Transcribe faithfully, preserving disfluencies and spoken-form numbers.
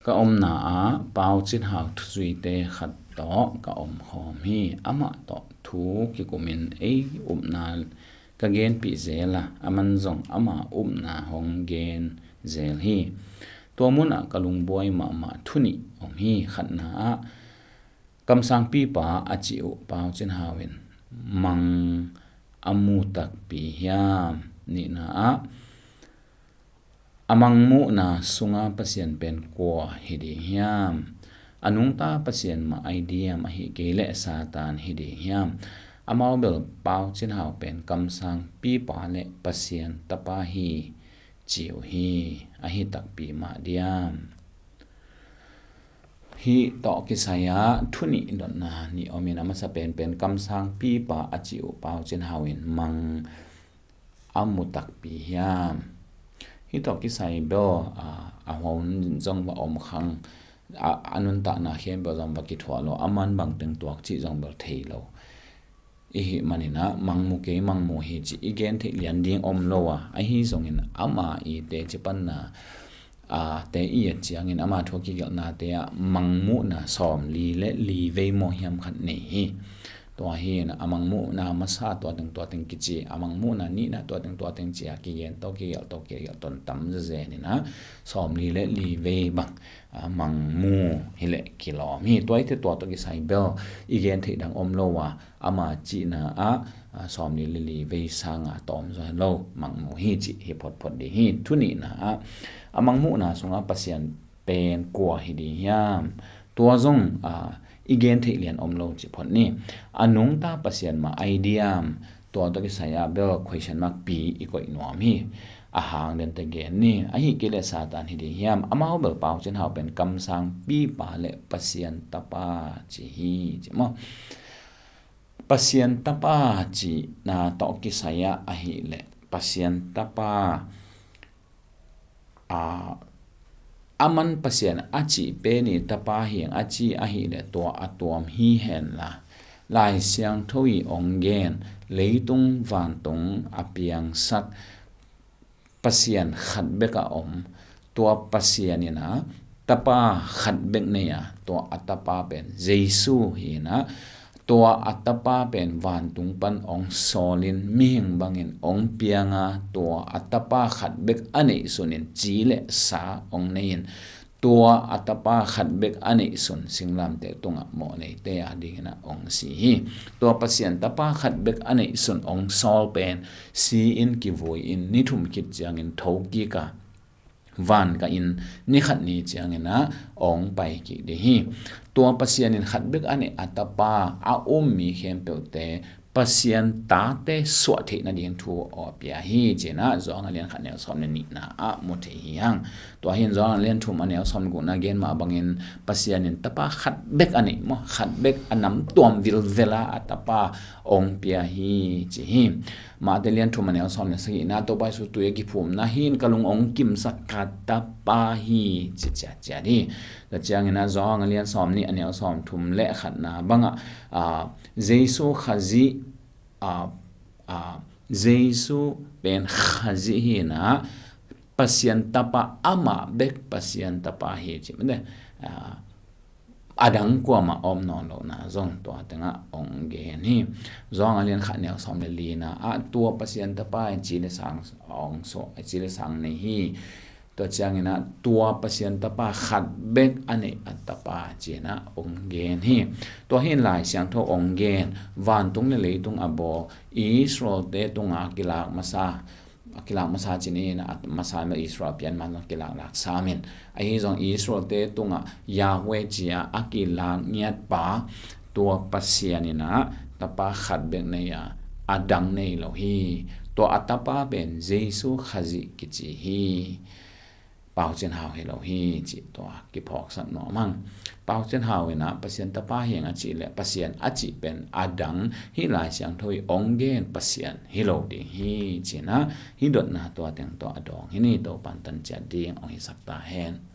Ka omna ah Pau Cin Hau thuzuite khat tawh ka omkhawm hi. Amah tawh thu kikumin ei upna ka genpih zel a, aman zong ama upna hong gen zel hi. Tua munah ka lungbuai mahmah thu nih om hi. Khatna ah, kamsangpipa a cih uh Pau Cin Hau in mang a mu takpi hiam? Nihna ah, a mangmuhna sunga Pasian pen kua hi ding hiam? A nungta Pasian mah ai diam, ahih kei leh Satan hi ding hiam? Amau bel Pau Cin Hau pen kamsangpipa le Pasian tapa hi ci uh hi. Ahi takpi mah diam? Hih tawh kisai ah thu nih dotna nih om in, a masa penpen kamsangpipa a cih uh Pau Cin Hau in mang a mu takpi hiam? Hih tawh kisai bel a, a hun zong va om khang a, a nuntakna khempeuh zong va kithuah lo, aman bangteng tuak cih zong bel thei lo. Ihih manin ah mangmu kei mangmu hi cih i gen theih lian ding om lo a, ahi zongin ama i teci panna a, te i et ciangin ama thu a kigelhnate ah mangmuhna sawmli le li vei maw hiam khat nei hi. Tua hi in a mangmuhna masa tua teng tua teng kici, a mangmuhna nihna tua teng tua teng ci a kigen to kigelh to kigelh ton tam zezen in ah sawmli le li vei bang a, mangmu hi leh kilawm hi. Tua i te tua tawh kisai bel i gen theih dang om lo a, ama cihna ah a, sawmli le li vei sanga tawm zaw lo mangmu hi cih hi photphot ding hi. Thu nihna ah, a mangmuhna sungah Pasian pen kua hi ding hiam? Tua zong a, i gen theih lian om lo cih phot ni. A nungta Pasian mah ai diam? Tua tawh kisai ah bel question mark pi i koih nuam hi. A hang den te gen ni. Ahih kei leh Satan hi ding hiam? Amau bel Pau Cin Hau pen kamsangpipa le Pasian tapa ci hi ci maw? Pasian tapa cihna tawh kisai ah ahih leh Pasian tapa a, aman Pasian a cih pen i tapa hi ing a ci ahih leh tua a tuam hi henla, Lai Siangtho i ong gen leitung vantung a piangsak Pasian khat bek a om. Tua Pasian in a tapa khat bek nei a, tua a tapa pen Jesu hi in a, tua a tapa pen vantung pan ong sawlin mihing bangin ong pianga, tua a tapa khat bek a neihsunin ci le sa ong nei in, tua a tapa khat bek a neihsun singlamteh tungah mawh neite a dingin a ong si hi. Tua Pasian tapa khat bek a neihsun ong sawl pen si in kivui in ni thum khit ciangin thokik a, van kah in ni khat ni ciangin a ong pai kik ding hi. Tua Pasian in khat bek a neih a tapa a um mi khempeuhte Pasian tate suah theih nading thu aw pia hi ci in a Johan a lian khat neu sawm le nihna ah mu thei hi hang. Tua hi in Johan a lian thum a neu sawm le gukna gen mah bangin Pasian in tapa khat bek a neih maw, khat bek a nam tuam vilvel a a tapa ong pia hi ci hi. Mate lian thum a neu sawm le sagihna, Topa Jesu tui a kiphumna hi in ka lung ong kimsak ka tapa hi ci ciatciat hi. Tua ciangin a Johan a lian sawm nih a neu sawm thum le khatna bangah a, Jesu Khazih a, a, Jesu pen Khazih hi in a, Pasian tapa amah bek Pasian tapa hi ci mate. A, a dang kuamah om nawn lohna zong tua tengah ong gen hi. Johan a lian khat neu sawm le lina ah tua Pasian tapa in ci le sang ong so, ci le sang nei hi. Tua ciangin a tua Pasian tapa khat bek a neih a tapa ci in a ong gen hi. Tua hi in Lai Siangtho ong gen, vantung le leitung a bawl, Israelte tunga kilak masa, a kilak masa ci in a masa in Israel pian man zong kilak lak sam in. Ahi zong Israelte tungah Yahweh ci a a kilak ngiat pa tua Pasian in a tapa khat bek nei a, a dang nei lo hi. Tua a tapa pen Jesu Khazih kici hi. Pau Cin Hau hi lo hi cih tua kiphawksak nuam hang. Pau Cin Hau in a Pasian tapa hi ing a cih le Pasian a cih pen a dang hih Lai Siangtho i ong gen Pasian hi lo ding hi ci in a hih dotna tua teng tua a dawng hi ni. Topan tan ciat ding ong hisak ta hen.